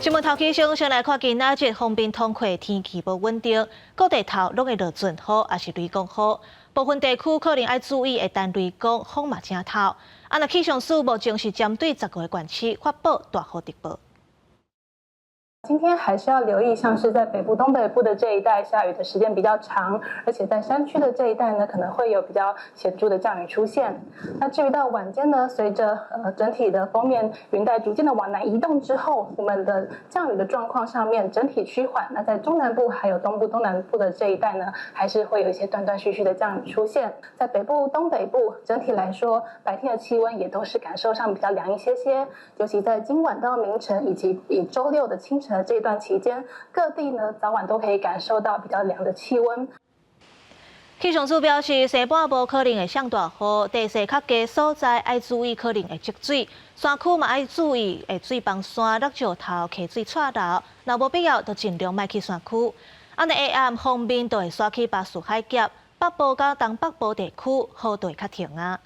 新聞頭起先，先來看今仔日鋒面通過天氣無穩定，各地頭攏會落陣雨，抑是雷公雨。部分地區可能愛注意會等雷公，風嘛誠透。啊，若氣象署目前是針對15個縣市發布大雨特報。今天還是要留意，像是在北部、東北部的這一帶，下雨的時間比較長，而且在山區的這一帶呢，可能會有比較顯著的降雨出現。那至於到晚間呢，隨着整體的鋒面雲帶逐漸的往南移動之後，我們的降雨的狀況上面整體趨緩。那在中南部還有東部、東南部的這一帶呢，還是會有一些斷斷續續的降雨出現。在北部、東北部整體來說，白天的氣溫也都是感受上比較涼一些些，尤其在今晚到明晨以及以週六的清晨這段期間，各地呢早晚都可以感受到比較涼的氣溫。氣象署表示，西半部可能會上大雨，地勢較低所在愛注意可能會積水，山區嘛愛注意會水崩山、落石頭、溪水掣流。若無必要，就盡量莫去山區。按呢下暗鋒面就會徙去巴士海峽，北部佮東北部地區雨就會較停啊。